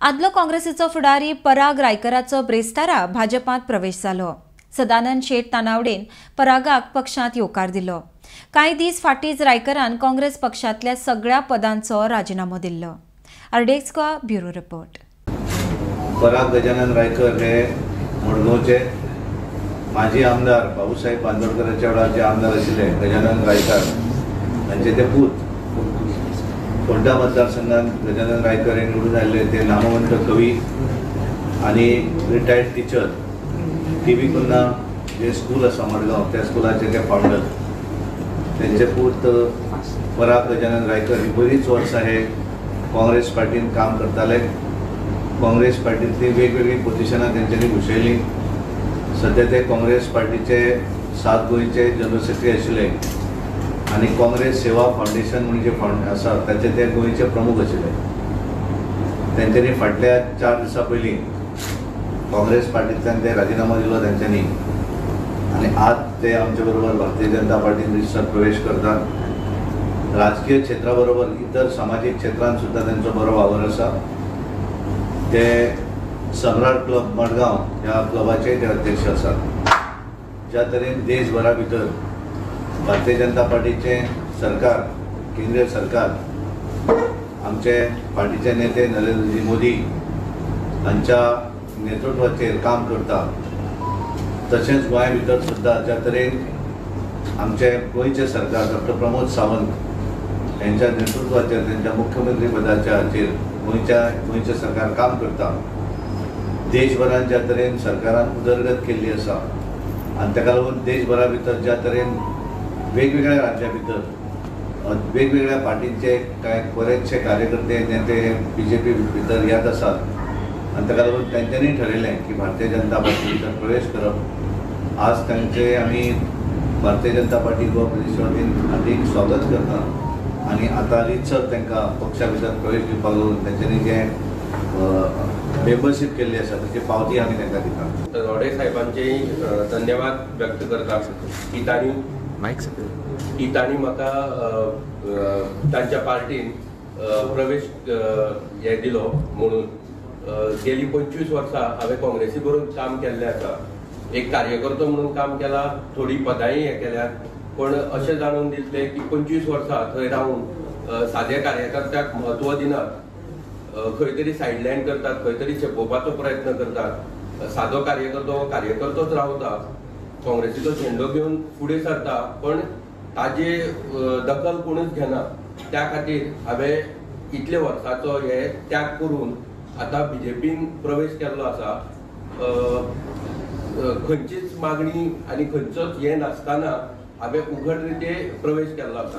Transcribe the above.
आदलो काँग्रेसीचो फुडारी पराग रायकराचो ब्रेस्तारा भाजपांत प्रवेश जालो. सदानंद शेट तानावडेन परागाक पक्षांत येवकार दिलो. कांय दीस फाटींच रायकरान काँग्रेस पक्षांतल्या सगळ्या पदांचो राजिनामो दिल्लो. RDX Goa bureau report. Parag Gajanan Raikar हे मडगांवचे माजी आमदार भाऊसाहेब बांदोडकरांच्या वेळार जे आमदार आशिल्ले गजानन रायकर हांचे ते पूत. फोंडा मतदारसंघात गजानन रायकर हे निवडून आयिल्ले. ते नामवंत कवी आनी रिटायर्ड टिचर. टी.बी. कुन्हा जे स्कूल आसा मडगांव त्या स्कुलाचे ते फावंडर. तेंचे पूत पराग गजानन रायकर ही बरीच वर्सां हे काँग्रेस पार्टीन काम करताले. काँग्रेस पार्टींतली वेगवेगळीं पोजिशनां तेंच्यांनी घुसयलीं. सद्या ते काँग्रेस पार्टीचे सात गोंयचे जनरल सेक्रेटरी आशिल्ले आनी काँग्रेस सेवा फावंडेशन म्हणून जे फावंड आसा ताचे ते गोंयचे प्रमुख आशिल्ले. तेंच्यांनी फाटल्या 4 दिसां पयलीं काँग्रेस पार्टींतल्यान ते राजिनामो दिलो तेंच्यांनी आनी आज ते आमचे बरोबर भारतीय जनता पार्टीन रितसर प्रवेश करतात. राजकीय क्षेत्रा बरोबर इतर सामाजीक क्षेत्रांत सुद्दां तेंचो बरो वावर आसा. ते सम्राट क्लब मडगांव ह्या क्लबाचे ते अध्यक्ष आसात. ज्या तरेन देशभरा भितर भारतीय जनता पार्टीचें सरकार, केंद्रीय सरकार, आमचे पार्टीचे नेते नरेंद्रजी मोदी हांच्या नेतृत्वाचेर काम करता, तशेंच गोंया भितर सुद्दां ज्या तरेन आमचे गोंयचें सरकार डॉक्टर प्रमोद सावंत यांच्या नेतृत्वाचेर, त्यांच्या मुख्यमंत्री पदाच्या हाचेर गोंयचें सरकार काम करता. देशभरान ज्या तरेन सरकारान उदरगत केल्ली आसा आनी ताका लागून देशभरा भितर ज्या तरेन वेगवेगळ्या राज्या भितर वेगवेगळ्या पार्टींचे कांय बरेचशे कार्यकर्ते नेते बीजेपी भितर येत आसात आनी ताका लागून तेंच्यांनी ठरयलें की भारतीय जनता पार्टी भितर प्रवेश करप. आज तांचे आमी भारतीय जनता पार्टी गोवा प्रदेशा वतीन हार्दीक स्वागत करता आनी आतां रितसर तांकां पक्षा भितर प्रवेश दिवपाक लागून तेंच्यांनी जे मेंबरशीप केल्ली आसा ताची पावती आमी तांकां दिता. रोडे साहेबांचेय धन्यवाद व्यक्त करता की तांणी म्हाका तांच्या पार्टीन प्रवेश हे दिलो म्हणून. गेली 25 वर्सां हांवें काँग्रेसी बरोबर काम केल्लें आसा. एक कार्यकर्तो म्हणून काम केलां, थोडी पदांय हे केल्यात, पण अशें जाणून दिसलें की 25 वर्सां थंय रावून साद्या कार्यकर्त्याक म्हत्व दिनात, खंय तरी सायडलायन करतात, खंय तरी चेपोवपाचो प्रयत्न करतात. सादो कार्यकर्तो हो कार्यकर्तोच रावता, काँग्रेसीचो झेंडो घेवन फुडें सरता, पण ताजे दखल कोणूच घेना. त्या खातीर हांवें इतले वर्साचो हे त्याग करून आतां बीजेपीन प्रवेश केल्लो आसा. खंयचीच मागणी आनी खंयचोच हें नासतना हांवें उघड रिते प्रवेश केल्लो आसा.